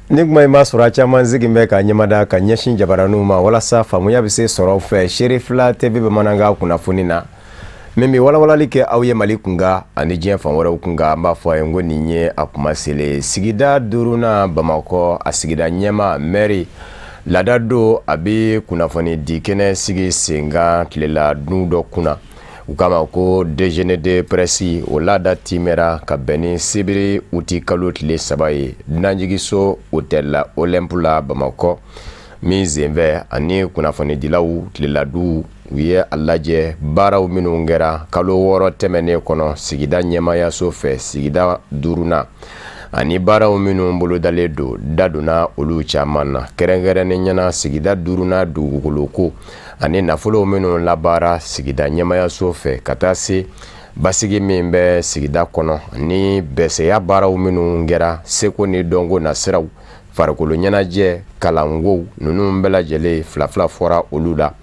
Ni kuma in b'a sɔrɔ a caman sigin bɛ ka ɲɛmada ka ɲɛsin jabaraninw ma walasa faamuya bɛ se sɔrɔ fɛ Serifila TV bamanankan kunnafoni na min bɛ walawalali kɛ aw ye Mali kunkan ani diɲɛ fan wɛrɛw kunkan. An b'a fɔ a ye ko nin ye a kuma selen sigida duurunan Bamakɔ, a sigida ɲɛmaa mɛri laada don, a bɛ kunnafoni di kɛnɛ sigi senkan tilela dun dɔ kunna, u k'a ma ko déjeuner de presse. O laada timɛra ka bɛn ni sibiri uti kalo tile 3 ye dunanjiginso hôtel Olympe la Bamakɔ, min senfɛ ani kunnafonidilaw tileladu u ye a lajɛ baaraw minnu kɛra kalo 6 tɛmɛnen kɔnɔ sigida ɲɛmaayaso fɛ sigida duurunan, ani baaraw minnu bolodalen don, da donna olu caman na, kɛrɛnkɛrɛnnenya na sigida duurunan dugukoloko ani nafolo minnu labaara sigida ɲɛmaayaso fɛ, ka taa se basigi min bɛ sigida kɔnɔ ani bɛsɛya baaraw minnu kɛra seko ni dɔnko nasiraw, farikolo ɲɛnajɛ, kalanko ninnu bɛɛ lajɛlen fila fila fɔra olu la.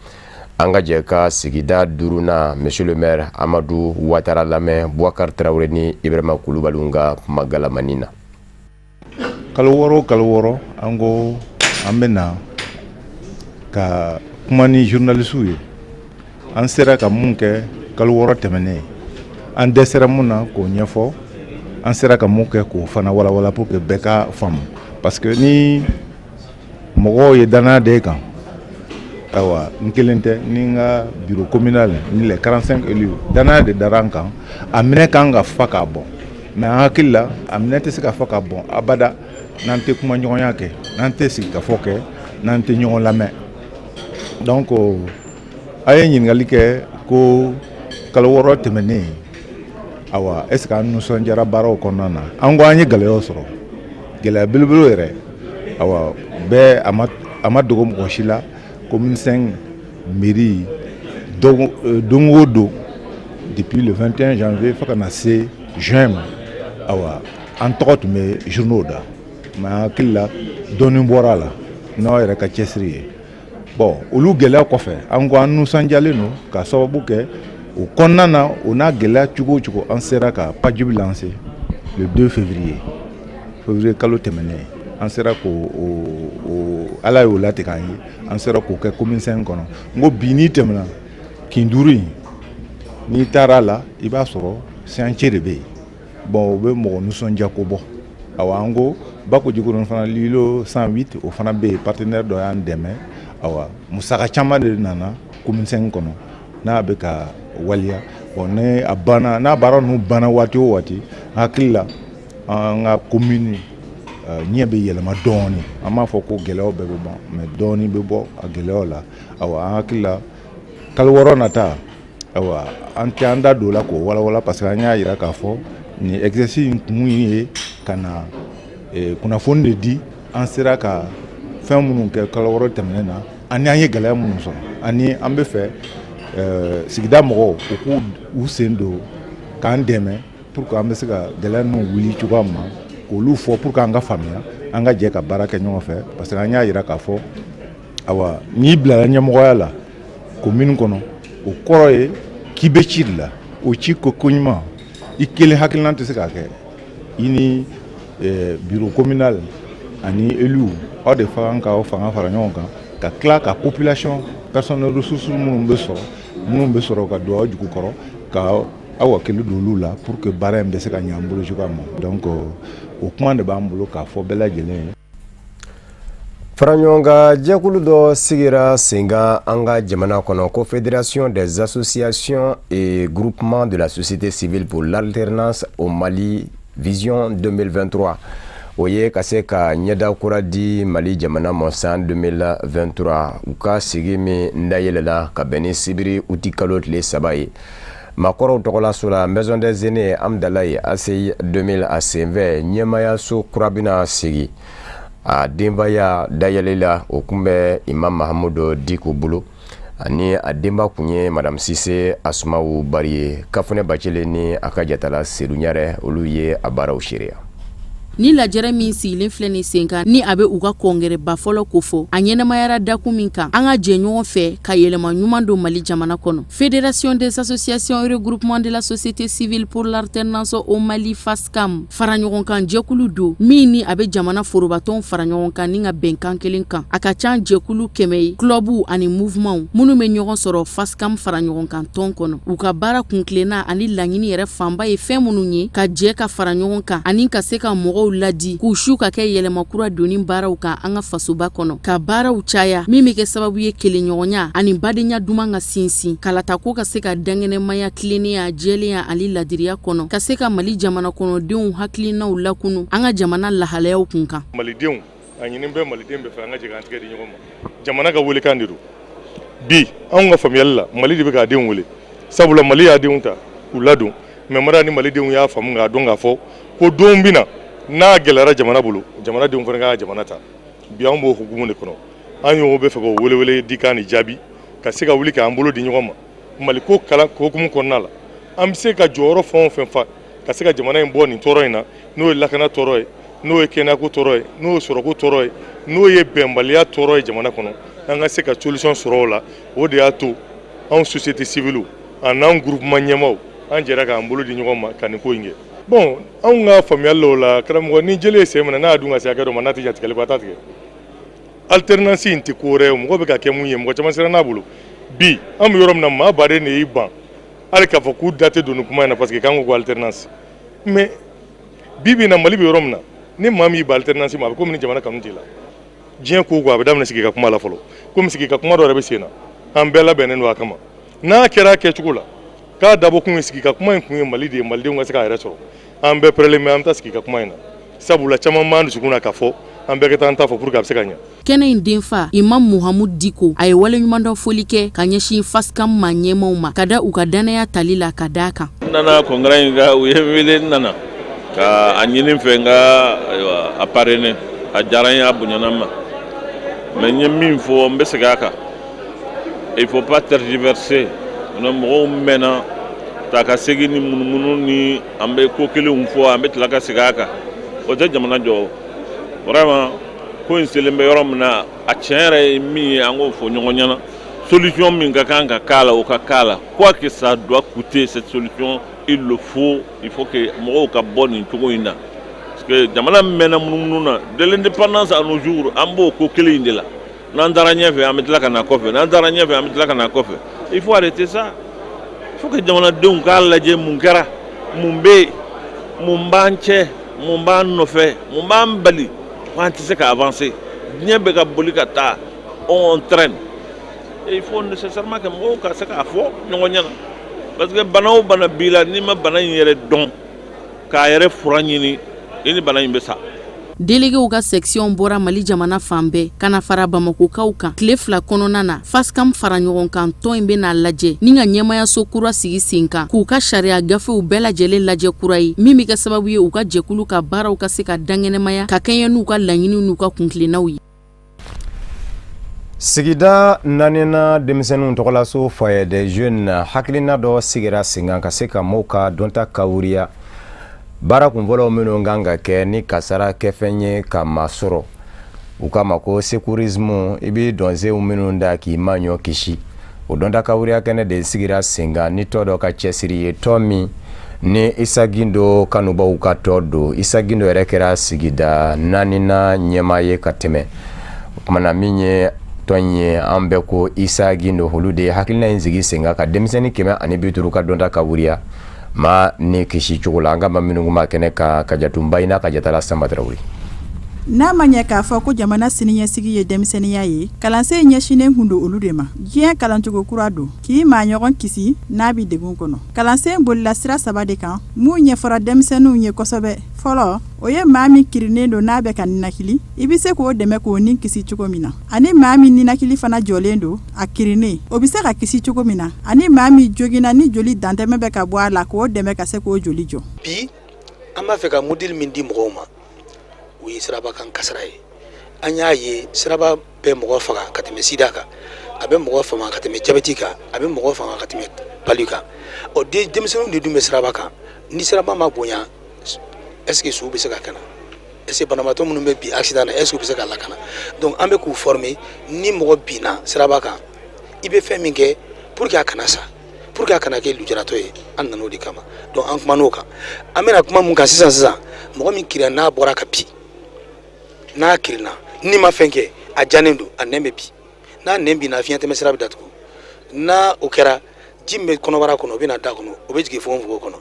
An ka jɛ ka sigida duurunan monsieur le maire Amadu Watara lamɛn Bubakari Tarawele ni Ibrahima Kulubali ka kuma galamani na. Kalo 6, kalo 6, an ko an bɛ na ka kuma ni journalistew ye. An sera ka mun kɛ kalo 6 tɛmɛnen, an dɛsɛra mun na, k'o ɲɛfɔ, an sera ka mun kɛ, k'o fana walawala pour que bɛɛ ka faamu, parce que ni mɔgɔw ye danaya da e kan, ayiwa, n kelen tɛ, ni n ka bureau communal ni les 45 élus, danaya de dara an kan. A minɛ kan ka fa k'a bɔn, mais an hakili la, a minɛ tɛ se ka fa ka bɔn abada n'an tɛ kuma ɲɔgɔnya kɛ, n'an tɛ sigikafɔ kɛ, n'an tɛ ɲɔgɔn lamɛn. Donc a ye ɲininkali kɛ ko kalo 6 tɛmɛnen, awa, est ce que an nisɔndiyara baaraw kɔnɔna na? An ko an ye gɛlɛyaw sɔrɔ, gɛlɛya belebele yɛrɛ. Awa, bɛɛ a ma dogo mɔgɔ si la, commune 5 mairie, don o don, depuis le 21 janvier fo ka na se juin ma, awa, an tɔgɔ tun bɛ journaux da. Mais an hakili la, dɔɔnin bɔra a la n'aw yɛrɛ ka cɛsiri ye. Bon, olu gɛlɛya kɔfɛ, an ko an nisɔndiyalen don ka sababu kɛ o kɔnɔna na, o n'a gɛlɛya cogo o cogo, an sera ka PAJIB lancer le 2 février, février kalo tɛmɛnen. An sera k'o o, Ala y'o latigɛ an ye, an sera k'o kɛ commune 5 kɔnɔ. N ko bi, n'i tɛmɛna kin duuru in, n'i taara a la, i b'a sɔrɔ chantier de bɛ yen. Bon, o bɛ mɔgɔ nisɔndiya ko bɔ. Awa, an ko Bako Jikɔrɔni fana, l'îlot 108, o fana bɛ yen, partenaire dɔ y'an dɛmɛ. Awa, musaka caman de nana commune 5 kɔnɔ n'a bɛ ka waliya. Bon, ne a banna, n'a baara ninnu banna waati o waati, n hakili la, an ka commune ɲɛ bɛ yɛlɛma dɔɔnin. An b'a fɔ ko gɛlɛyaw bɛɛ bɛ ban, mais dɔɔnin bɛ bɔ a gɛlɛyaw la. Awa, an hakili la, kalo 6 nata, ayiwa, an tɛ an da don o la k'o walawala, parce que an y'a jira k'a fɔ nin exercice in kun ye ka na kunnafoni de di, an sera ka fɛn minnu kɛ kalo 6 tɛmɛnen na, ani an ye gɛlɛya minnu sɔrɔ, ani an bɛ fɛ sigida mɔgɔw u k'u u sen don k'an dɛmɛ pour que an bɛ se ka gɛlɛya ninnu wuli cogoya min na, k'olu fɔ pour que an ka faamuya, an ka jɛ ka baara kɛ ɲɔgɔn fɛ, parce que an y'a jira k'a fɔ, awa, n'i bilala ɲɛmɔgɔya la commune kɔnɔ, o kɔrɔ ye k'i bɛ ci de la. O ci ko koɲuman, i kelen hakilina tɛ se k'a kɛ, i ni bureau communal ani élu, aw de fa k'aw fanga fara ɲɔgɔn kan, ka tila ka population, personne ressource minnu bɛ sɔrɔ ka don aw jukɔrɔ, ka aw hakili don olu la pour que baara in bɛ se ka ɲɛ an bolo cogoya min na. Donc o kuma de b'an bolo k'a fɔ bɛɛ lajɛlen ye. Faraɲɔgɔnkan jɛkulu dɔ sigira sen kan an ka jamana kɔnɔ ko Fédération des associations et groupements de la société civile pour l'alternance au Mali, vision 2023. O ye ka se ka ɲɛda kura di Mali jamana ma san 2023. U ka sigi min dayɛlɛla ka bɛn ni sibiri uti kalo tile 3 ye maakɔrɔw tɔgɔlaso la, Maison des aînés Amdalaye, ACI 2000, a senfɛ ɲɛmayaso kura bɛna sigi. A denbaya dayɛlɛla, o kun bɛ Imam Mahamudu Diko bolo, ani a denba kun ye Madame Sise Asumawu Bari ye. Kafunɛ Bacile ni a ka jatala Sedu Ɲarɛ, olu ye a baaraw seereya. Ni lajɛrɛ min sigilen filɛ nin sen kan, ni a bɛ u ka kɔngɛrɛba fɔlɔ kofɔ, a ɲɛnamayara dakun min kan, an ka jɛ ɲɔgɔn fɛ ka yɛlɛma ɲuman don Mali jamana kɔnɔ. Fédération des associations et regroupements de la société civile pour l'alternance au Mali, FASCAM, faraɲɔgɔnkan jɛkulu don min ni a bɛ jamana forobatɔnw fara ɲɔgɔn kan ni ka bɛnkan kelen kan. A ka ca jɛkulu 100 ye, clubw ani mouvements minnu bɛ ɲɔgɔn sɔrɔ FASCAM faraɲɔgɔnkan tɔn kɔnɔ. U ka baara kuntilenna ani laɲini yɛrɛ fanba ye fɛn minnu ye, ka jɛ ka fara ɲɔgɔn kan ani ka se ka mɔgɔw ladi k'u su ka kɛ yɛlɛma kura donni baaraw kan an ka fasoba kɔnɔ, ka baaraw caya min bɛ kɛ sababu ye kelenɲɔgɔnya ani badenya duman ka sinsin, kalatako ka se ka dankɛnɛmaya tilennenya, jɛlenya ani ladiriya kɔnɔ, ka se ka Mali jamana kɔnɔdenw hakilinaw lakunu an ka jamana lahalayaw kun kan. Malidenw, a ɲini bɛ maliden bɛɛ fɛ, an ka jɛ k'an tigɛ di ɲɔgɔn ma. Jamana ka welekan de don bi. Anw ka faamuyali la, Mali de bɛ k'a denw wele, sabula Mali y'a denw ta k'u ladon. Mais mara ni malidenw y'a faamu k'a dɔn k'a fɔ ko don bɛ na n'a gɛlɛyara jamana bolo, jamana denw fana ka jamana ta. Bi, an b'o hukumu de kɔnɔ. An y'o bɛ fɛ k'o welewele di kan ni jaabi ka se ka wuli k'an bolo di ɲɔgɔn ma Mali ko kalan hukumu kɔnɔna la. An bɛ se ka jɔyɔrɔ fɛn o fɛn fa ka se ka jamana in bɔ nin tɔɔrɔ in na, n'o ye lakana tɔɔrɔ ye, n'o ye kɛnɛyako tɔɔrɔ ye, n'o ye sɔrɔko tɔɔrɔ ye, n'o ye bɛnbaliya tɔɔrɔ ye jamana kɔnɔ, an ka se ka solution sɔrɔ o la. O de y'a to anw société civile an n'an groupement ɲɛmaaw, an jɛra k'an bolo di ɲɔgɔn ma ka nin ko in kɛ. Bon, anw ka faamuyali la, o la, karamɔgɔ, ni jeli ye sen minɛ, n'a y'a dun ka se hakɛ dɔ ma, n'a tɛ jatigɛli kɔ, a t'a tigɛ. Alternance in tɛ ko wɛrɛ ye, mɔgɔ bɛ ka kɛ mun ye, mɔgɔ caman siran n'a bolo. Bi, an bɛ yɔrɔ min na, maa baden de y'i ban hali k'a fɔ k'u da tɛ don nin kuma in na, parce que k'an ko ko alternance. Mais bi bi in na, Mali bɛ yɔrɔ min na, ni maa min y'i ban alternance ma, a bɛ komi ni jamana kanu t'i la. Diɲɛ ko ko a bɛ daminɛ sigi ka kuma la fɔlɔ, komi sigi ka kuma dɔ yɛrɛ bɛ sen na, an bɛɛ labɛnnen don a kama. N'a kɛra a kɛcogo la, k'a dabɔ kun ye sigi ka kuma in kun ye Mali de ye, malidenw ka se k'a yɛrɛ sɔrɔ, an bɛɛ pɛrɛlen bɛ, an bɛ taa sigi ka kuma in na, sabula caman b'an dusukun na k'a fɔ an bɛɛ ka taa an ta fɔ pour que a bɛ se ka ɲɛ. Kɛnɛ in denfa, Imam Muhammad Diko, a ye waleɲumandɔn foli kɛ ka ɲɛsin FASCAM ma ɲɛmaw ma ka da u ka dannaya tali la ka da kan. N nana congrès in kan, u ye n wele, n nana ka a ɲini n fɛ n ka ayiwa a parrainer. A diyara n ye, a bonyana n ma. Mais n ye min fɔ, n bɛ segin a kan: il faut pas tergiverser. Mɔgɔw mɛnna ta ka segin ni munumunu ni an bɛ ko kelenw fɔ, an bɛ tila ka segin a kan, o tɛ jamana jɔ. Vraiment, ko in selen bɛ yɔrɔ min na, a tiɲɛ yɛrɛ ye min ye, an k'o fɔ ɲɔgɔn ɲɛna. Solution min ka kan ka k'a la, o ka k'a la. Quoi que ça doit coûter, cette solution, il le faut. Il faut que mɔgɔw ka bɔ nin cogo in na, parce que jamana mɛnna munumunu na. De l'indépendance à nos jours, an b'o ko kelen in de la. N'an taara ɲɛfɛ, an bɛ tila ka na kɔfɛ. N'an taara ɲɛfɛ, an bɛ tila ka na kɔfɛ. Il faut arrêter ça. Il faut que jamanadenw k'a lajɛ mun kɛra, mun bɛ yen, mun b'an cɛ, mun b'an nɔfɛ, mun b'an bali ko an tɛ se ka avancer. Diɲɛ bɛ ka boli ka taa, on traîne. Et il faut nécessairement que mɔgɔw ka se k'a fɔ ɲɔgɔn ɲɛna, parce que bana o bana b'i la, n'i ma bana in yɛrɛ dɔn k'a yɛrɛ fura ɲini, i ni bana in bɛ sa. Déléguéw ka section bɔra Mali jamana fan bɛɛ ka na fara Bamakokaw kan. Tile 2 kɔnɔna na, FASCAM fara ɲɔgɔn kan tɔn in bɛna lajɛ ni ka ɲɛmayaso kura sigi sen kan, k'u ka sariya gafew bɛɛ lajɛlen lajɛ kura ye, min bɛ kɛ sababu ye u ka jɛkulu ka baaraw ka se ka dankɛnɛmaya ka kɛɲɛ n'u ka laɲiniw n'u ka kuntilennaw ye. Sigida naaninan denmisɛnninw tɔgɔlaso, Foyer des jeunes, hakilina dɔ sigira sen kan ka se ka maaw ka dɔnta kawuriya. Baara kunfɔlɔw minnu kan ka kɛ ni kasara kɛfɛn ye ka maa sɔrɔ, u k'a ma ko secourisme, i bɛ dɔnsenw minnu da k'i ma ɲɔ kisi, o dɔnta kawuriya kɛnɛ de sigira sen kan ni tɔ dɔ ka cɛsiri ye, tɔ min ni Isa Gindo kanubaw ka tɔ don. Isa Gindo yɛrɛ kɛra sigida naaninan ɲɛmaa ye ka tɛmɛ. O kumana, min ye tɔn ye, an bɛɛ ko Isa Gindo, olu de ye hakilina in sigi sen kan ka denmisɛnnin 150 ka dɔnta kawuriya maa ni kisi cogo la. An ka ma minnu ma kɛnɛ ka Kajatunba n'a ka jatala Sanba Tarawele. N'a ma ɲɛ k'a fɔ ko jamana siniɲɛsigi ye denmisɛnninya ye, kalansen ɲɛsinnen kun don olu de ma. Diɲɛ kalancogo kura don k'i maa ɲɔgɔn kisi n'a bɛ degun kɔnɔ. Kalansen bolila sira saba de kan mun ɲɛfɔra denmisɛnninw ye kosɛbɛ. Fɔlɔ, o ye maa min kirinnen don, n'a bɛ ka ninakili, i bɛ se k'o dɛmɛ k'o ni kisi cogo min na, ani maa min ninakili fana jɔlen don, a kirinnen, o bɛ se ka kisi cogo min na, ani maa min joginna, ni joli dantɛmɛ bɛ ka bɔ a la, k'o dɛmɛ ka se k'o joli jɔ. Bi, an b'a fɛ ka module min di mɔgɔw ma, o ye siraba kan kasara ye. An y'a ye, siraba bɛ mɔgɔ faga ka tɛmɛ sida kan, a bɛ mɔgɔ faga ka tɛmɛ jabɛti kan, a bɛ mɔgɔ faga ka tɛmɛ palu kan. Ɔ, denmisɛnninw de dun bɛ siraba kan. Ni siraba ma bonya, est ce que suw bɛ se ka kana? Est-ce que banabaatɔ minnu bɛ bin accident na, est-ce que u bɛ se ka lakana? Donc an bɛ k'u former, ni mɔgɔ binna siraba kan, i bɛ fɛn min kɛ pour que a kana sa, pour que a kana kɛ lujuratɔ ye. An nana o de kama. Donc an kumana o kan. An bɛna kuma mun kan sisan sisan? Mɔgɔ min kirinna, n'a bɔra ka bin, n'a kirinna, n'i ma fɛn kɛ, a jannen don, a nɛn bɛ bin. N'a nɛn binna, fiɲɛ tɛmɛ sira bɛ datugu. N'a o kɛra, ji min bɛ kɔnɔbara kɔnɔ, o bɛ na da kɔnɔ, o bɛ jigin fogofogo kɔnɔ.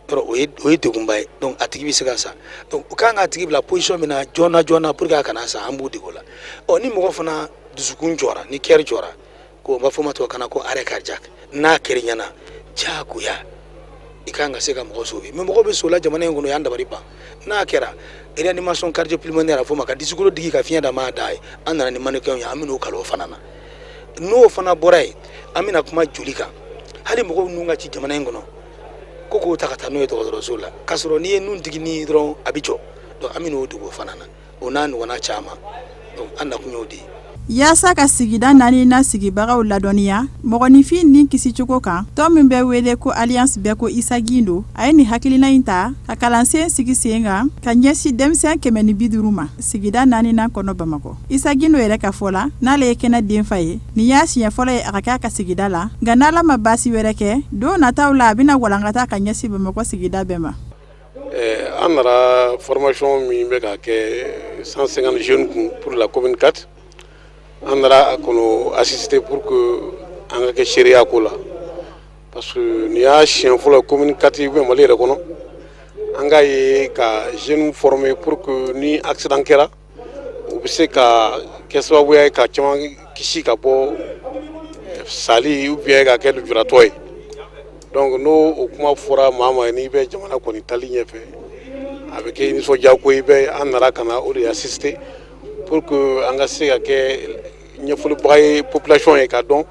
Yɔrɔ o ye degunba ye. Donc a tigi bɛ se ka sa. Donc u kan k'a tigi bila position min na joona joona pour que a kana sa, an b'u dege o la. Ɔ, ni mɔgɔ fana dusukun jɔra, ni cœur jɔra, ko n b'a fɔ o ma tubabukan na ko arrêt cardiaque, n'a kɛr'i ɲɛna, diyagoya i kan ka se ka mɔgɔ sauver. Mais mɔgɔ bɛ so la jamana in kɔnɔ, y'an dabali ban. N'a kɛra réanimation cardiopulmonaire, a fɔ o ma ka disikolo digi ka fiɲɛ da ma da ye, an nana ni mannequin ye, an bɛn'o kalan o fana na. N'o fana bɔra yen, an bɛna kuma joli kan. Hali mɔgɔw nun ka ci jamana in kɔnɔ, ko k'o ta ka taa n'o ye dɔgɔtɔrɔso la, k'a sɔrɔ n'i ye nun digi ni dɔrɔn, a bɛ jɔ. Donc an bɛn'o dege o fana na, o n'a ɲɔgɔnna caman. Donc an nakun y'o de ye. Yaasa ka sigida naani na sigibagaw ladɔnniya mɔgɔninfin ni kisicogo kan, tɔn min bɛ wele ko Alliance bɛɛ ko Isa Gindo, a ye nin hakilina in ta ka kalansen sigi sen kan ka ɲɛsin denmisɛn 150 ma sigida naaninan kɔnɔ Bamakɔ. Isa Gindo yɛrɛ ka fɔ la, n'ale ye kɛnɛ denfa ye, nin y'a siɲɛ fɔlɔ ye a ka kɛ a ka sigida la, nka n'Ala ma baasi wɛrɛ kɛ, don nataw la a bɛna walankata ka ɲɛsin Bamakɔ sigida bɛɛ ma. An nana formation min bɛ ka kɛ 150 jeunes kun pour la commune 4, an nana a kɔnɔ assister pour que an ka kɛ seereya ko la, parce que nin y'a siɲɛ fɔlɔ commune 4 ou bien Mali yɛrɛ kɔnɔ, an k'a ye ka jeunes former pour que ni accident kɛra, u bɛ se ka kɛ sababuya ye ka caman kisi ka bɔ sali ou bien ka kɛ lujuratɔ ye. Donc n'o o kuma fɔra maa ma, n'i bɛ jamana kɔni tali ɲɛfɛ, a bɛ kɛ nisɔndiya ko ye bɛ. An nana ka na o de assister pour que an ka se ka kɛ ɲɛfɔlibaga ye population ye, ka dɔn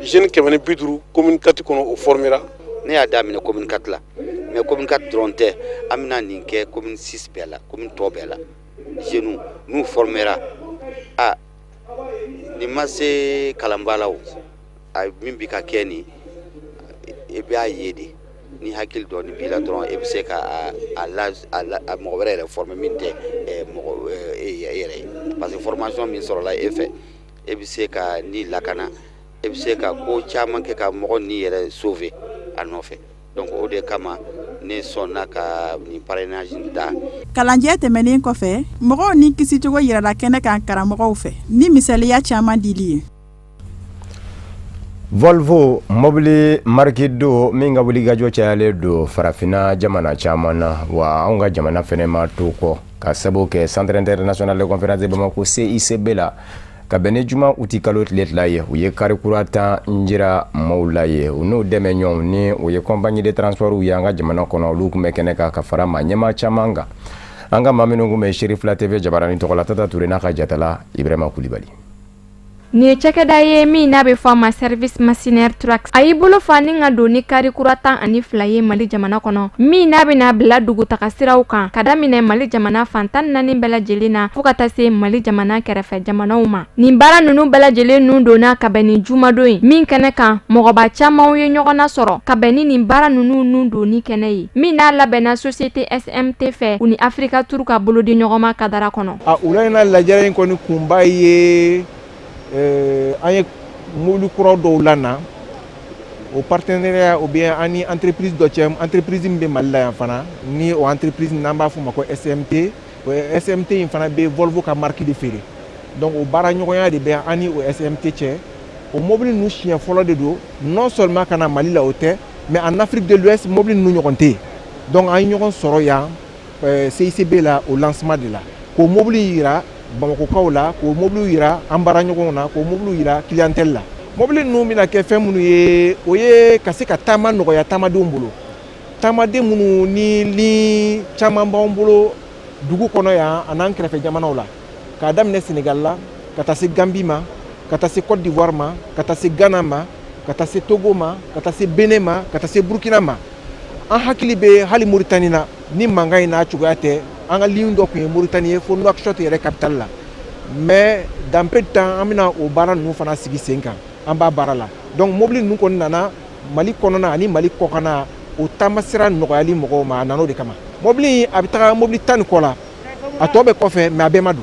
jeune 150 commune 4 kɔnɔ, o formera. Ne y'a daminɛ commune 4 la, mais commune 4 dɔrɔn tɛ, an bɛna nin kɛ commune 6 bɛɛ la, commune tɔ bɛɛ la. Jeunes n'u formera, a nin ma se kalanba la, o a min bɛ ka kɛ nin, i b'a ye de, ni hakili dɔɔni b'i la dɔrɔn, e bɛ se ka a la a mɔgɔ wɛrɛ yɛrɛ former min tɛ mɔgɔ e yɛrɛ ye, parce que formation min sɔrɔla e fɛ, e bɛ se ka ni lakana, e bɛ se ka ko caman kɛ ka mɔgɔ ni yɛrɛ sauver a nɔfɛ. Donc o de kama ne sɔnna ka nin parrainage in ta. Kalanjɛ tɛmɛnen kɔfɛ, mɔgɔw ni kisicogo yirala kɛnɛ kan karamɔgɔw fɛ ni misaliya caman dili ye. Volvo mobili marque don min ka wulikajɔ cayalen don farafinna jamana caman na, wa anw ka jamana fɛnɛ ma to kɔ, ka sababu kɛ Centre international de conférence de Bamako, CICB la, ka bɛn ni juma uti kalo tile 2 ye, u ye kari kura 10 jira maaw la ye. U n'o dɛmɛ ɲɔgɔn ni o ye compagnie de transport ye an ka jamana kɔnɔ, olu tun bɛ kɛnɛ kan ka fara maa ɲɛmaa caman kan. An ka maa minnu tun bɛ Seri Fila TV jabaranin tɔgɔ la, Tata Ture n'a ka jatala Ibrahima Kulibali. Nin ye cakɛda ye min n'a bɛ fɔ a ma Service Machinerie Trucks. A y'i bolo fa ni ka don ni kari kura 12 ye Mali jamana kɔnɔ, min n'a bɛna bila dugutaga siraw kan ka daminɛ Mali jamana fan 14 bɛɛ lajɛlen na fo ka taa se Mali jamana kɛrɛfɛ jamanaw ma. Nin baara ninnu bɛɛ lajɛlen nun donna ka bɛn ni jumadon ye min kɛnɛ kan, mɔgɔba camanw ye ɲɔgɔn na sɔrɔ ka bɛn ni nin baara ninnu nun donni kɛnɛ ye, min n'a labɛnna société SMT fɛ, u ni Africa Tour ka bolodi ɲɔgɔnma kadara kɔnɔ. A wula in na, lajɛrɛ in kɔni kunba ye an ye mobili kura dɔw lana, o partenariat ou bien an ni entreprise dɔ cɛ, entreprise min bɛ Mali la yan fana, ni o entreprise n'an b'a fɔ o ma ko SMT. O SMT in fana bɛ Volvo ka marque de feere. Donc o baara ɲɔgɔnya de bɛ an ni o SMT cɛ. O mobili ninnu siɲɛ fɔlɔ de don, non seulement ka na Mali la, o tɛ, mais en Afrique de l'Ouest, mobili ninnu ɲɔgɔn tɛ yen. Donc an ye ɲɔgɔn sɔrɔ yan CICB la, o lancement de la, k'o mobili yira Bamakɔkaw la, k'o mobili yira an baaraɲɔgɔnw na, k'o mobili yira clientèle la. Mobili ninnu bɛna kɛ fɛn minnu ye, o ye ka se ka taama nɔgɔya taamadenw bolo, taamaden minnu ni caman b'an bolo dugu kɔnɔ yan a n'an kɛrɛfɛ jamanaw la, k'a daminɛ Sénégal la ka taa se Gambie ma, ka taa se Côte d'Ivoire ma, ka taa se Ghana ma, ka taa se Togo ma, ka taa se Benin ma, ka taa se Burkina ma. An hakili bɛ hali Mauritanie na, ni mankan in n'a cogoya tɛ, an ka ligne dɔ tun ye Mauritanie ye fo Nouakchott yɛrɛ capitale la. Mais dans peu de temps, an bɛna o baara ninnu fana sigi sen kan, an b'a baara la. Donc mobili ninnu kɔni nana Mali kɔnɔna ani Mali kɔkanna, o taama sira nɔgɔyali mɔgɔw ma, a nana o de kama. Mobili in, a bɛ taga mobili 10 ni kɔ la. A tɔ bɛ kɔfɛ, mais a bɛɛ ma don.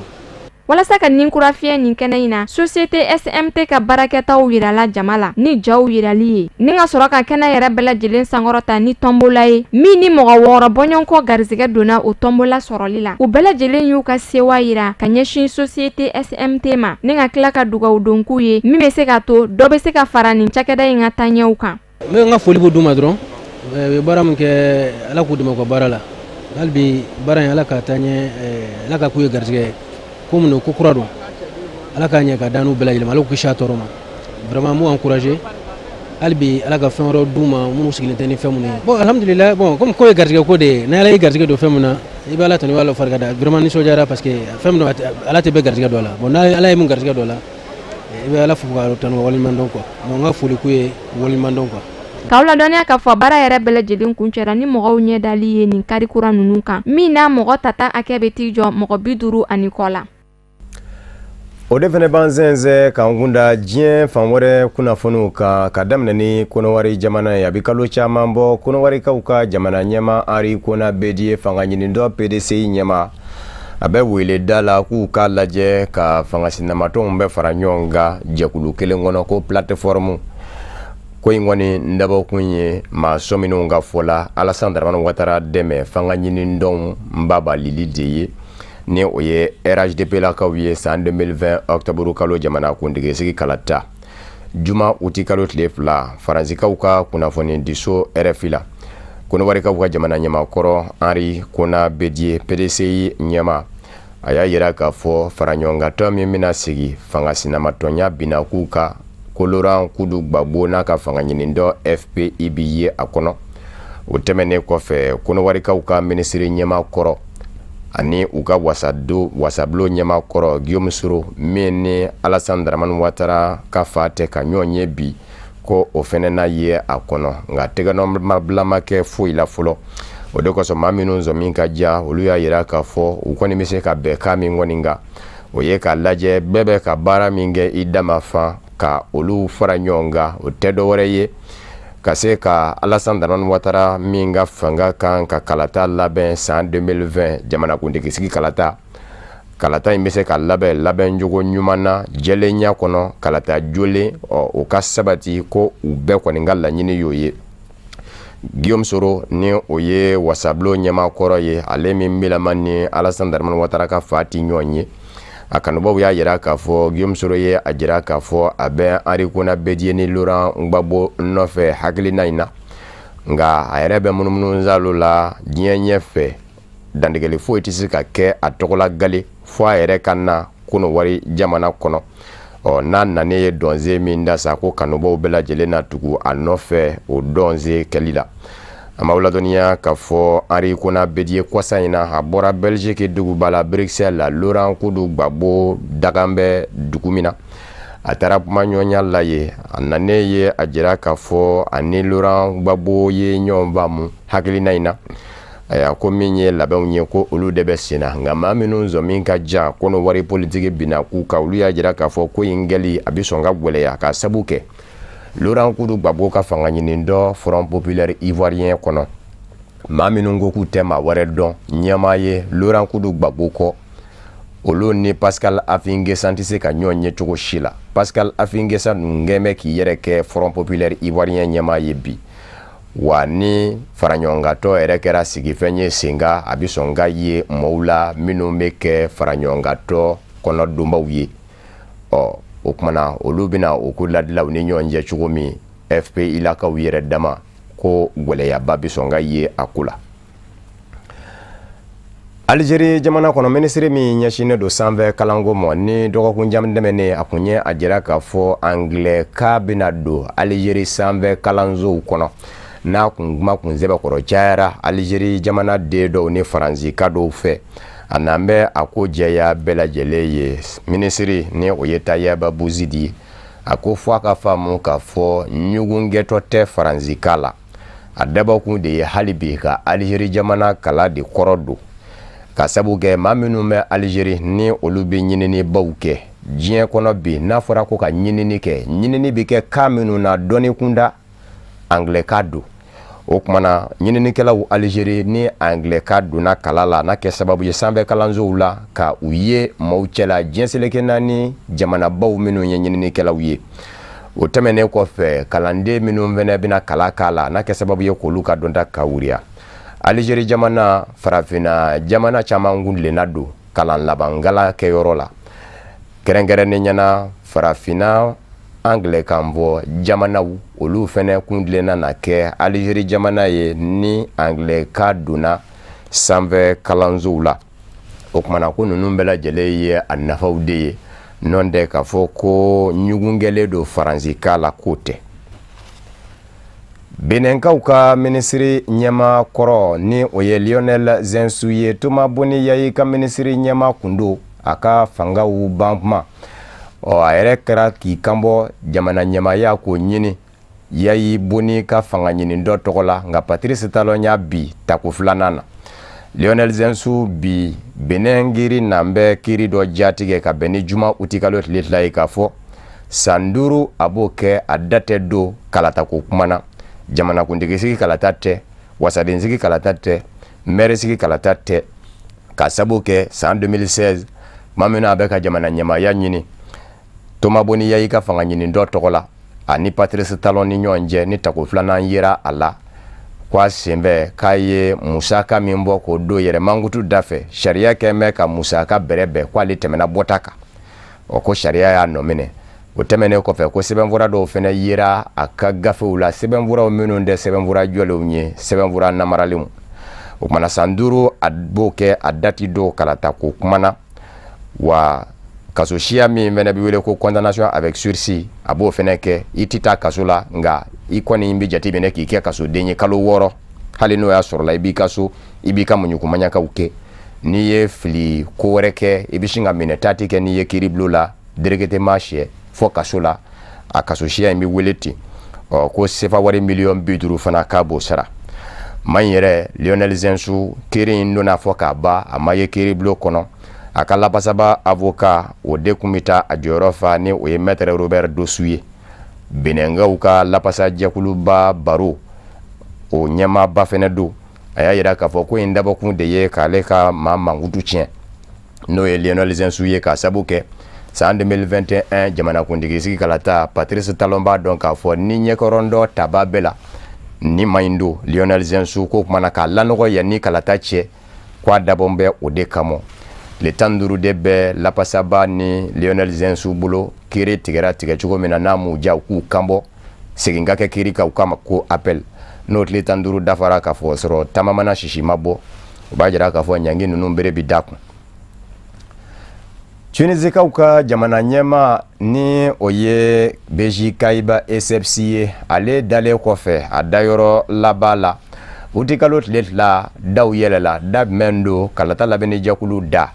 Walasa ka nin kura fiyɛ nin kɛnɛ in na, société SMT ka baarakɛtaw yirala jama la ni jaw yirali ye, ni ka sɔrɔ ka kɛnɛ yɛrɛ bɛɛ lajɛlen sankɔrɔta ni tɔnbola ye, min ni mɔgɔ 6 bɔɲɔgɔnko garisɛgɛ donna o tɔnbola sɔrɔli la. U bɛɛ lajɛlen y'u ka sewa yira ka ɲɛsin société SMT ma, ni ka tila ka dugawu don k'u ye, min bɛ se ka to dɔ bɛ se ka fara nin cakɛda in ka taaɲɛw kan. N bɛ n ka foli b'u ma dɔrɔn. U ye baara min kɛ, Ala k'u dɛmɛ u ka baara la. Hali bi baara in, Ala ka taa ɲɛ, Ala ka k'u ye garisɛgɛ ye. Ko min don, ko kura don, Ala k'a ɲɛ ka d'an n'u bɛɛ lajɛlen ma, Ala k'u kisi a tɔɔrɔ ma. Vraiment, n b'u encourager hali bi, Ala ka fɛn wɛrɛw d'u ma minnu sigilen tɛ ni fɛn minnu ye. Bon, alhamdulillah. Bon, comme ko ye garisɛgɛ ko de ye, ni Ala ye garisɛgɛ don fɛn min na, i bɛ Ala tanu, i bɛ Ala farika da. Vraiment, nisɔndiyara, parce que fɛn min don, Ala tɛ bɛɛ garisɛgɛ don a la. Bon, n'Ala ye mun garisɛgɛ don a la, i bɛ Ala fo k'a tanu ka waleɲuman dɔn quoi. Donc n ka foli k'u ye, waleɲuman dɔn quoi. K'aw ladɔnniya k'a fɔ baara yɛrɛ bɛɛ lajɛlen kuncɛra ni mɔgɔw ɲɛ dali ye nin kari kura ninnu kan, min n'a mɔgɔ tata hakɛ bɛ t'i jɔ mɔgɔ 50 ani kɔ la. O de fana b'an sɛnsɛn k'an kunda diɲɛ fan wɛrɛ kunnafoniw kan, ka daminɛ ni Kɔnɔwari jamana ye. A bɛ kalo caman bɔ, Kɔnɔwarikaw ka jamana ɲɛmaa Henri Konan Bédié, fanga ɲinitɔn PDCI ɲɛmaa, a bɛ wele da la k'u k'a lajɛ ka fanga sinamatɔnw bɛɛ fara ɲɔgɔn kan jɛkulu kelen kɔnɔ ko plateforme. Ko in kɔni dabɔkun ye, maa sɔminenw ka fɔ la, Alassane Dramane Ouattara dɛmɛ fanga ɲinitɔnw babalili de ye, ni o ye RHDP lakaw ye san 2020 octobre kalo jamana kuntigisigi kalata. Juma uti kalo tile 2, Faransikaw ka kunnafonidiso RFI la, Kɔnɔwarikaw ka jamana ɲɛmaakɔrɔ Henri Konan Bédié, PDCI ɲɛmaa, a y'a yira k'a fɔ faraɲɔgɔnkantɔn min bɛna sigi fanga sinamatɔnya binakun kan, ko Laurent Koudou Gbagbo n'a ka fanga ɲinitɔn FPI bi ye a kɔnɔ. O tɛmɛnen kɔfɛ, Kɔnɔwarikaw ka minisiri ɲɛmaa kɔrɔ ani u ka wasabulon ɲɛmaa kɔrɔ Guillaume Soro, min ni Alassane Dramane Ouattara ka fa tɛ ka ɲɔgɔn ye bi, ko o fɛnɛ na ye a kɔnɔ, nka tɛgɛnɔmabila ma kɛ foyi la fɔlɔ. O de kosɔn, maa minnu sɔmi ka diya, olu y'a yira k'a fɔ u kɔni bɛ se ka bɛnkan min kɔni kan, o ye k'a lajɛ bɛɛ bɛ ka baara min kɛ i dama fan, ka olu fara ɲɔgɔn kan. O tɛ dɔwɛrɛ ye ka se ka Alassane Dramane Ouattara min ka fanga kan ka kalata labɛn san 2020 jamanakuntigisigi kalata, kalata in bɛ se ka labɛn labɛncogo ɲuman na, jɛlenya kɔnɔ, kalata jolen, ɔ o ka sabati, ko u bɛɛ kɔni ka laɲini y'o ye. Guillaume Soro, ni o ye wasabulon ɲɛmaa kɔrɔ ye, ale min bilama ni Alassane Dramane Ouattara ka fa ti ɲɔgɔn ye, a kanubaw y'a yira k'a fɔ Guillaume Soro ye a jira k'a fɔ a bɛ Henri Konan Bédié ni Laurent Gbagbo nɔfɛ hakilina in na, nka a yɛrɛ bɛ munumunu zalo la diɲɛ ɲɛfɛ. Dantigɛli foyi tɛ se ka kɛ a tɔgɔla gale fo a yɛrɛ ka na Kɔnɔwari jamana kɔnɔ. Ɔ n'a nanen ye dɔnsen min da sa, ko kanubaw bɛɛ lajɛlen na tugu a nɔfɛ o dɔnsen kɛli la. An b'aw ladɔnniya k'a fɔ Henri Konan Bédié, kɔsa in na, a bɔra Belgique duguba la Bruxelles la, Laurent Koudou Gbagbo dagan bɛ dugu min na. A taara kumaɲɔgɔnya la yen. A nanen ye a jira k'a fɔ ani Laurent Gbagbo ye ɲɔgɔn faamu hakilina in na. Ayiwa, ko min ye labɛnw ye, ko olu de bɛ sen na, nka maa minnu sɔmi ka jan Kɔnɔwari politiki binna k'u kan, olu y'a jira k'a fɔ ko in kɛli a bɛ sɔn ka gwɛlɛya, ka sabu kɛ Laurent Koudou Gbagbo ka fanga ɲinitɔn Front populaire ivoirien kɔnɔ, maa minnu ko k'u tɛ maa wɛrɛ dɔn ɲɛmaa ye Laurent Koudou Gbagbo kɔ, olu ni Pascal Affi N'Guessan tɛ se ka ɲɔgɔn ye cogo si la. Pascal Affi N'Guessan dun kɛn bɛ k'i yɛrɛ kɛ Front populaire ivoirien ɲɛmaa ye bi. Wa ni faraɲɔgɔnkantɔn yɛrɛ kɛra sigifɛn ye sen kan, a bɛ sɔn ka ye mɔgɔw la minnu bɛ kɛ faraɲɔgɔnkantɔn kɔnɔdonbaw ye. Ɔ o tuma na, olu bɛna o ko ladila u ni ɲɔgɔn cɛ cogo min, FPI lakaw yɛrɛ dama ko gwɛlɛyaba bɛ sɔn ka ye a ko la. Alizeri jamana kɔnɔ, minisiri min ɲɛsinnen don sanfɛ kalanko ma, ni dɔgɔkun jan tɛmɛnen a kun ye a jira k'a fɔ angilɛkan bɛna don Alizeri sanfɛ kalansow kɔnɔ, n'a kun kuma kun sɛbɛkɔrɔ cayara Alizeri jamana den dɔw ni Faransika dɔw fɛ, a n'an bɛ a ko jɛya bɛɛ lajɛlen ye. Minisiri, ni o ye Tayeb Bouzidi ye, a ko fo a ka faamu k'a fɔ ɲugunkɛtɔ tɛ Faransika la. A dabɔkun de ye hali bi ka Alizeri jamana kala de kɔrɔ don, ka sabu kɛ maa minnu bɛ Alizeri, ni olu bɛ ɲininibaw kɛ diɲɛ kɔnɔ bi, n'a fɔra ko ka ɲinini kɛ, ɲinini bɛ kɛ kan minnu na dɔnni kunda, angilɛkan don. O tuma na ɲininikɛlaw Alizeri ni angilɛkan donna kalan la, n'a kɛ sababu ye sanfɛ kalansow la ka u ye maaw cɛla diɲɛ seleke naani jamanabaw minnu ye ɲininikɛlaw ye. O tɛmɛnen kɔfɛ, kalanden minnu fana bɛna kalan k'a la, n'a kɛ sababu ye k'olu ka dɔnta ka wuriya. Alizeri jamana, farafinna jamana caman kuntilenna don kalan labankalan kɛyɔrɔ la, kɛrɛnkɛrɛnnenya na farafinna angilɛkan fɔ jamanaw, olu fana kuntilenna na kɛ Alizeri jamana ye ni angilɛkan donna sanfɛ kalansow la. O tuma na ko ninnu bɛɛ lajɛlen ye a nafaw de ye, nɔ tɛ k'a fɔ ko ɲugun kɛlen don faransikan la, k'o tɛ. Benɛnkaw ka minisiri ɲɛmaa kɔrɔ, ni o ye Lionel Zinsou ye, Thomas Boni Yayi ka minisiri ɲɛmaa kun don a ka fangaw ban kuma. Ɔ, a yɛrɛ kɛra k'i kanbɔ jamana ɲɛmaaya k'o ɲini Yayi Boni ka fanga ɲini dɔ tɔgɔ la, nka Patrice Talon y'a bi tako filanan na. Lionel Zinsou bi Benɛn kiri nan bɛ kiri dɔ jatigɛ ka bɛn ni juma utikalo tile 2 ye, k'a fɔ san 5 a b'o kɛ a da tɛ don kalatako kuma na. Jamanakuntigisigi kalata tɛ, wasadensigi kalata tɛ, mɛrisigi kalata tɛ, ka sabu kɛ san 2016 tuma min na a bɛ ka jamana ɲɛmaaya ɲini Thomas Boni Yayi ka fanga ɲini dɔ tɔgɔ la, ani Patrice Talon ni ɲɔgɔn cɛ, ni tako filanan yera a la ko a senfɛ k'a ye musaka min bɔ k'o don yɛrɛ mankutu da fɛ, sariya kɛn bɛ ka musaka bɛrɛbɛn, k'ale tɛmɛna bɔta kan. Ɔ, ko sariya y'a nɔ minɛ. O tɛmɛnen kɔfɛ, ko sɛbɛnfura dɔw fana yera a ka gafew la, sɛbɛnfuraw minnu tɛ sɛbɛnfura jɔlenw ye, sɛbɛnfura namaralenw. O kumana san 5 a b'o kɛ a da ti don kalata ko kuma na. Wa kaso siya min fana bɛ wele ko condamnation avec sursis, a b'o fana kɛ. I tɛ taa kaso la, nka i kɔni bɛ jate minɛ k'i kɛ kasoden ye kalo 6, hali n'o y'a sɔrɔla i b'i ka so, i b'i ka muɲukumaɲakaw kɛ. N'i ye fili ko wɛrɛ kɛ, i bɛ sin ka minɛ taati kɛ n'i ye kiiribulon la directement sɛ fɔ kaso la. A kaso siya in bɛ wele ten. Ɔ, ko sefa wari miliyɔn 50 fana k'a b'o sara. Maa in yɛrɛ Lionel Zinsou, kiiri in donna fɔ k'a ban, a ma ye kiiribulon kɔnɔ. A ka lapasaba avocat, o de tun bɛ taa a jɔyɔrɔ fa, ni o ye maître Robert Dossou ye, Benɛnkaw ka lapasajɛkuluba baro o ɲɛmaaba fana don. A y'a jira k'a fɔ ko in dabɔkun de ye k'ale ka maa mankutu tiɲɛ, n'o ye Lionel Zinsou ye, k'a sabu kɛ san 2021 jamanakuntigi sigi kalata, Patrice Talon b'a dɔn k'a fɔ ni ɲɛkɔrɔndɔ taba bɛɛ la ni ma in don Lionel Zinsou ko kumana k'a lanɔgɔ yanni kalata cɛ, k'a dabɔn bɛ o de kama. Tile 15 de bɛ lapasaba ni Lionel Zinsou bolo. Kiiri tigɛra tigɛ cogo min na, n'a m'u diya, u k'u kanbɔ, segin ka kɛ kiiri kan, u k'a ma ko appel. N'o tile 15 dafara, k'a fɔ sɔrɔ taama mana sisi ma bɔ, o b'a jira k'a fɔ ɲangi ninnu bere bi da kun. Tunisikaw ka jamana ɲɛmaa, ni o ye Beji Caïd Essebsi ye, ale dalen kɔfɛ a dayɔrɔ laban la utikalo tile 2, daw yɛlɛla. Da jumɛn don? Kalata labɛnnijɛkulu da.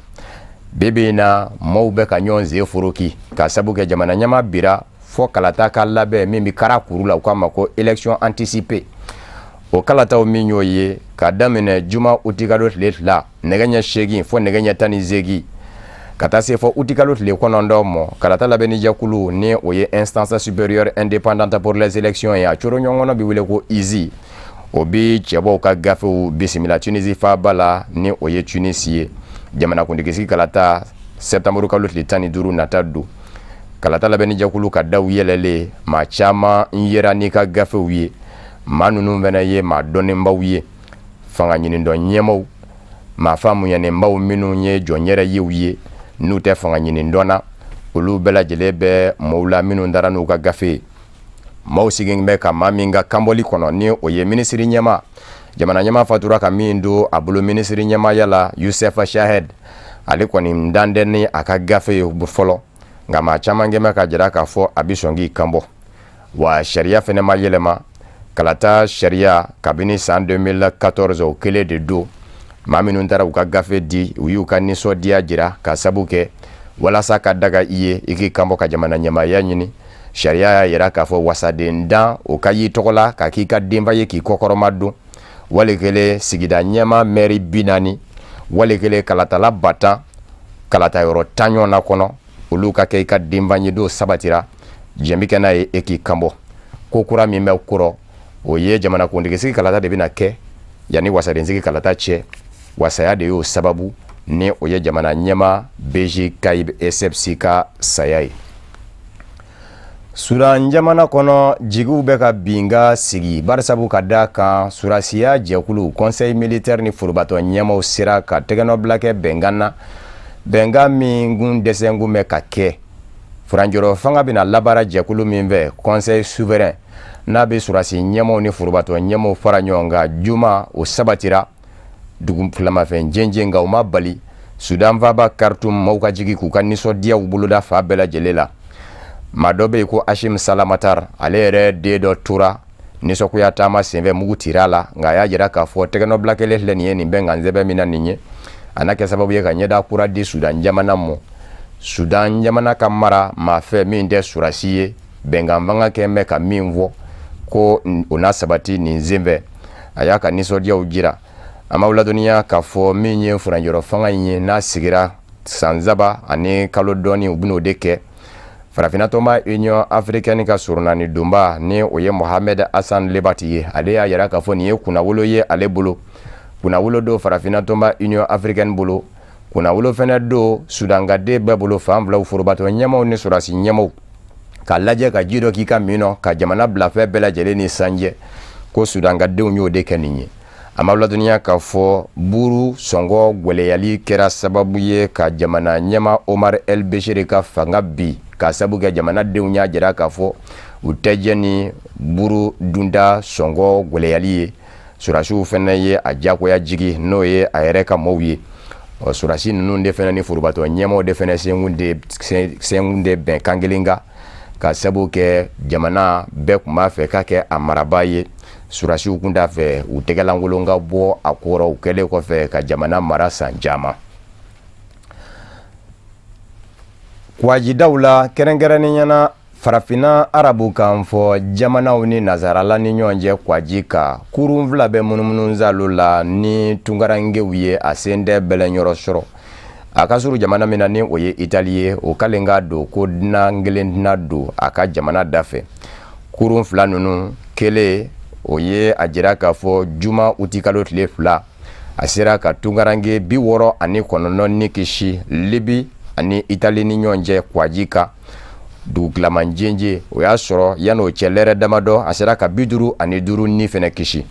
Bi bi in na, maaw bɛ ka ɲɔgɔn sen foroki ka sabu kɛ jamana ɲɛmaa bira fɔ kalata ka labɛn min bɛ kara kuru la, u k'a ma ko élection anticipée. O kalataw min y'o ye ka daminɛ juma utikalo tile 2 nɛgɛ ɲɛ 8 fɔ nɛgɛ ɲɛ 18, ka taa se fɔ utikalo tile 9 mɔ. Kalata labɛnnijɛkulu, ni o ye Instance supérieure indépendante pour les élections ye, a coro ɲɔgɔn kɔnɔ bɛ wele ko ISIE, o bi cɛbɔw ka gafew bisimila Tunisie faaba la, ni o ye Tunisi ye. Jamanakuntigisigi kalata, septembre kalo tile 15 nata don. Kalata labɛnnijɛkulu ka daw yɛlɛlen, maa caman yera n'i ka gafew ye. Maa ninnu fana ye maa dɔnnenbaw ye, fanga ɲinidɔn ɲɛmaw, maa faamuyanenbaw minnu ye jɔn yɛrɛ yew ye, n'u tɛ fanga ɲinidɔn na, olu bɛɛ lajɛlen bɛ maaw la minnu taara n'u ka gafe ye. Maaw sigilen bɛ ka maa min ka kanbɔli kɔnɔ, ni o ye minisiri ɲɛmaa, jamana ɲɛmaa fatura ka min don a bolo minisiri ɲɛmaaya la, Youssef Chahed, ale kɔni dan tɛ ni a ka gafe ye fɔlɔ, nka maa caman kɛmɛ ka jira k'a fɔ a bɛ sɔn k'i kanbɔ. Wa sariya fɛnɛ ma yɛlɛma. Kalata sariya kabini san 2014, o kelen de don. Maa minnu taara u ka gafe di, u y'u ka nisɔndiya jira ka sabu kɛ walasa ka daga i ye i k'i kanbɔ ka jamana ɲɛmaaya ɲini, sariya y'a yira k'a fɔ wasaden dan o ka y'i tɔgɔ la ka k'i ka denba ye k'i kɔkɔrɔma don, wali kelen sigida ɲɛmaa mɛri 40, wali kelen kalatala 10 000 kalata yɔrɔ 10 ɲɔgɔn kɔnɔ, olu ka kɛ i ka denba ye. Dɔw sabatira, jɛn bɛ kɛ n'a ye e k'i kanbɔ. Ko kura min bɛ kɔrɔ, O ye jamanakuntigisigi kalata de bɛna kɛ yanni wasadensigi kalata cɛ. Wa saya de y'o sababu, ni o ye jamana ɲɛmaa Beji Kayib Esebsi ka saya ye. Sudan jamana kɔnɔ, jigiw bɛ ka bin ka sigi, barisabu ka da kan surasiya jɛkulu conseil militaire ni forobatɔn ɲɛmaaw sera ka tɛgɛnɔbila kɛ bɛnkan na, bɛnkan min kun dɛsɛnkun bɛ ka kɛ furancɛrɔ fanga bɛna labaara jɛkulu min fɛ, conseil souverain, n'a bɛ surasi ɲɛmaaw ni forobatɔn ɲɛmaaw fara ɲɔgɔn kan. Juma o sabatira dugu filamafɛn jenjen, nka o ma bali Sudan faaba Khartoum maaw ka jigi k'u ka nisɔndiyaw boloda fan bɛɛ lajɛlen la. Maa dɔ bɛ yen ko Hashim Salamatar, ale yɛrɛ den dɔ tora nisɔngoya taama senfɛ, mugu tira a la. Nka a y'a jira k'a fɔ tɛgɛnɔbila kelen filɛ nin ye nin bɛnkan sɛbɛn min na nin ye, a na kɛ sababu ye ka ɲɛda kura di Sudan jamana ma. Sudan jamana ka mara maa fɛ min tɛ surasi ye, bɛnkan fanga kɛn bɛ ka min fɔ ko o na sabati nin senfɛ. A y'a ka nisɔndiyaw jira. An b'aw ladɔnniya k'a fɔ min ye furancɛrɔ fanga in ye, n'a sigira san 3 ani kalo dɔɔni, u bɛn'o de kɛ. Farafinna tɔnba Union africaine ka surunani donba, ni o ye Mohamed Hassan Lebati ye, ale y'a yira k'a fɔ nin ye kunnawolo ye ale bolo, kunnawolo don farafinna tɔnba Union africaine bolo, kunnawolo fɛnɛ don Sudankaden bɛɛ bolo, fan filaw, forobatɔn ɲɛmaw ni sɔrɔdasi ɲɛmaw, k'a lajɛ ka ji dɔ k'i ka min nɔ ka jamana bila fɛn bɛɛ lajɛlen ni sanjɛ ko Sudankadenw y'o de kɛ nin ye. An b'aw ladɔnniya k'a fɔ buru sɔngɔ gwɛlɛyali kɛra sababu ye ka jamana ɲɛmaa Omar El Bechir ka fanga bin, k'a sabu kɛ jamanadenw y'a jira k'a fɔ u tɛ jɛn ni buru dunda sɔngɔ gwɛlɛyali ye. Surasiw fɛnɛ ye a diyagoya jigi, n'o ye a yɛrɛ ka mɔɔw ye. Ɔ surasi ninnu de fɛnɛ ni forobatɔn ɲɛmaaw de fɛnɛ senkun de bɛn kan kelen kan, ka sabu kɛ jamana bɛɛ tun b'a fɛ ka kɛ a marabaa ye. Surasiw kun t'a fɛ u tɛgɛlankolon ka bɔ a kɔrɔ, u kɛlen kɔfɛ ka jamana mara san caman. Kwajidaw la, kɛrɛnkɛrɛnnenya na farafinna arabukan fɔ jamanaw ni nasarala ni ɲɔgɔn cɛ kwaji kan, kurun fila bɛ munumunu salo la ni tunkarankew ye, a sen tɛ bɛlɛnyɔrɔ sɔrɔ. A ka surun jamana min na, ni o ye Itali ye, o kalen k'a don ko dunan kelen tɛna don a ka jamana da fɛ. Kurun fila ninnu kelen, o ye a jira k'a fɔ juma utikalo tile 2, a sera ka tunkaranke 69 ni kisi Libi ani Itali ni ɲɔgɔn cɛ kwaji kan dugutilaman jenje. O y'a sɔrɔ yan'o cɛ lɛrɛ damadɔ, a sera ka 55 ni fɛnɛ kisi.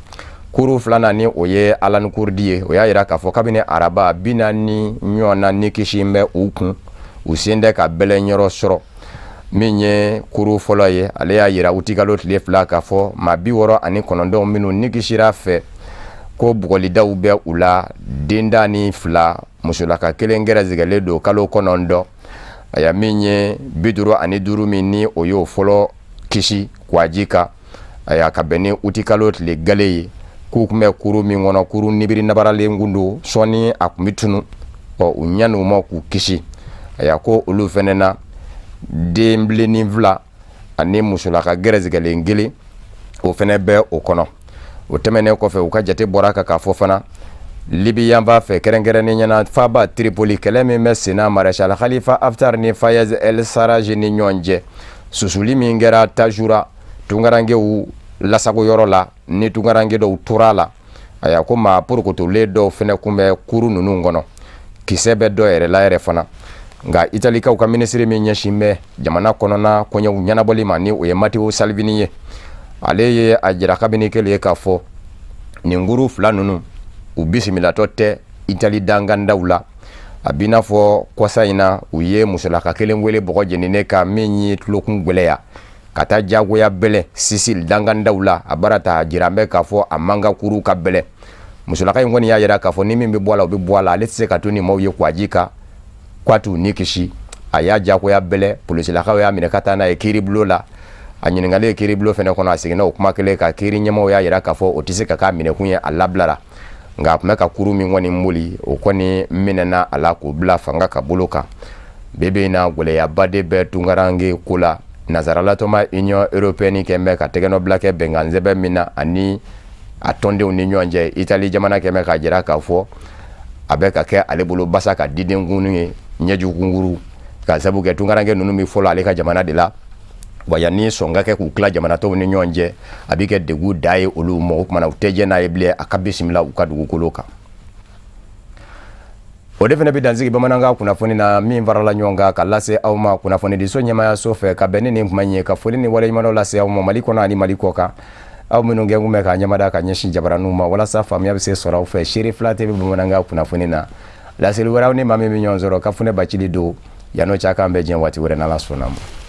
Kurun filanan, ni o ye Alan Kurdi ye, o y'a yira k'a fɔ kabini araba, 40 ɲɔgɔnna ni kisi bɛ u kun, u sen tɛ ka bɛlɛnyɔrɔ sɔrɔ. Min ye kurun fɔlɔ ye, ale y'a yira utikalo tile 2 k'a fɔ maa 69 minnu ni kisira fɛ, ko bugɔlidaw bɛ u la, den 12, musolaka kelen gɛrɛsigɛlen don kalo 9. Aya, min ye 55 min ni o y'o fɔlɔ kisi kwaji kan, aya, ka bɛn ni utikalo tile gale ye, k'u tun bɛ kurun min kɔnɔ, kurun nibiri nabaralen kun don, sɔɔni a tun bɛ tunu. Ɔ u ɲan'u ma k'u kisi. Aya, ko olu fɛnɛ na, den bilennin fila ani musolaka gɛrɛsigɛlen kelen, o fɛnɛ bɛ o kɔnɔ. O tɛmɛnen kɔfɛ, u ka jate bɔra kan k'a fɔ fana Libi yanfan fɛ, kɛrɛnkɛrɛnnenya na faaba Tripoli, kɛlɛ min bɛ senna Maréchal Khalifa Haftar ni Fayez El Sarraj ni ɲɔgɔn cɛ, susuli min kɛra Tajura tunkarankew lasagoyɔrɔ la, ni tunkaranke dɔw tora a la. Aya, ko maa porokotolen dɔw fɛnɛ kun bɛ kurun ninnu kɔnɔ, kisɛ bɛ dɔ yɛrɛ la yɛrɛ fana. Nka Italikaw ka minisiri min ɲɛsin bɛ jamana kɔnɔna koɲɛw ɲɛnabɔli ma, ni o ye Matteo Salvini ye, ale ye a jira kabini kelen ye k'a fɔ nin kurun fila ninnu, u bisimilatɔ tɛ Itali dankandaw la. A b'i n'a fɔ kɔsa in na, u ye musolaka kelen wele bɔgɔ jeninen kan min ye tulokun gwɛlɛya ka taa jagoya bɛlɛ Sisili dankandaw la. A bara ta jira bɛ k'a fɔ a man kan kurun ka bɛlɛ. Musolaka in kɔni y'a jira k'a fɔ ni min bɛ bɔ a la, o bɛ bɔ a la, ale tɛ se ka to ni maaw ye kwaji kan k'a t'u ni kisi. A y'a jagoya bɛlɛ, polisilakaw y'a minɛ ka taa n'a ye kiiribulon la. A ɲininkalen kiiribulon fɛnɛ kɔnɔ, a seginna o kuma kelen kan. Kiiri ɲɛmaaw y'a jira k'a fɔ o tɛ se ka k'a minɛkun ye, a labilara. Nka a tun bɛ ka kurun min kɔni boli, o kɔni minɛna a la k'o bila fanga ka bolo kan. Bi bi in na, gɛlɛyaba de bɛ tunkaranke ko la. Nazaralatɔnba Union européenne kɛn bɛ ka tɛgɛnɔbila kɛ bɛnkan sɛbɛn min na ani a tɔndenw ni ɲɔgɔn cɛ, Itali jamana kɛn bɛ k'a jira k'a fɔ a bɛ ka kɛ ale bolo basa ka didenkunu ye, ɲɛjugunkuru, ka sabu kɛ tunkaranke ninnu bɛ fɔlɔ ale ka jamana de la. Wa yanni sɔn ka kɛ k'u tila jamana tɔw ni ɲɔgɔn cɛ, a bɛ kɛ degun da ye olu ma. O kumana u tɛ jɛn n'a ye bilen a ka bisimila u ka dugukolo kan. O de fana bɛ dansigi bamanankan kunnafoni na min farala ɲɔgɔn kan ka lase aw ma kunnafonidiso ɲɛmaayaso fɛ, ka bɛn ni nin kuma in ye, ka foli ni waleɲumandɔn lase aw ma Mali kɔnɔ ani Mali kɔ kan, aw minnu kɛ kun bɛ k'a ɲɛmada ka ɲɛsin jabaraninw ma walasa faamuya bɛ se sɔrɔ aw fɛ Seere Fila TV bamanankan kunnafoni na. Laseli wɛrɛ, aw ni maa min bɛ ɲɔgɔn sɔrɔ, Kafunɛ Bacili don. Yan'o cɛ, k'an bɛn diɲɛ waati wɛrɛ n'Ala sɔnna ma.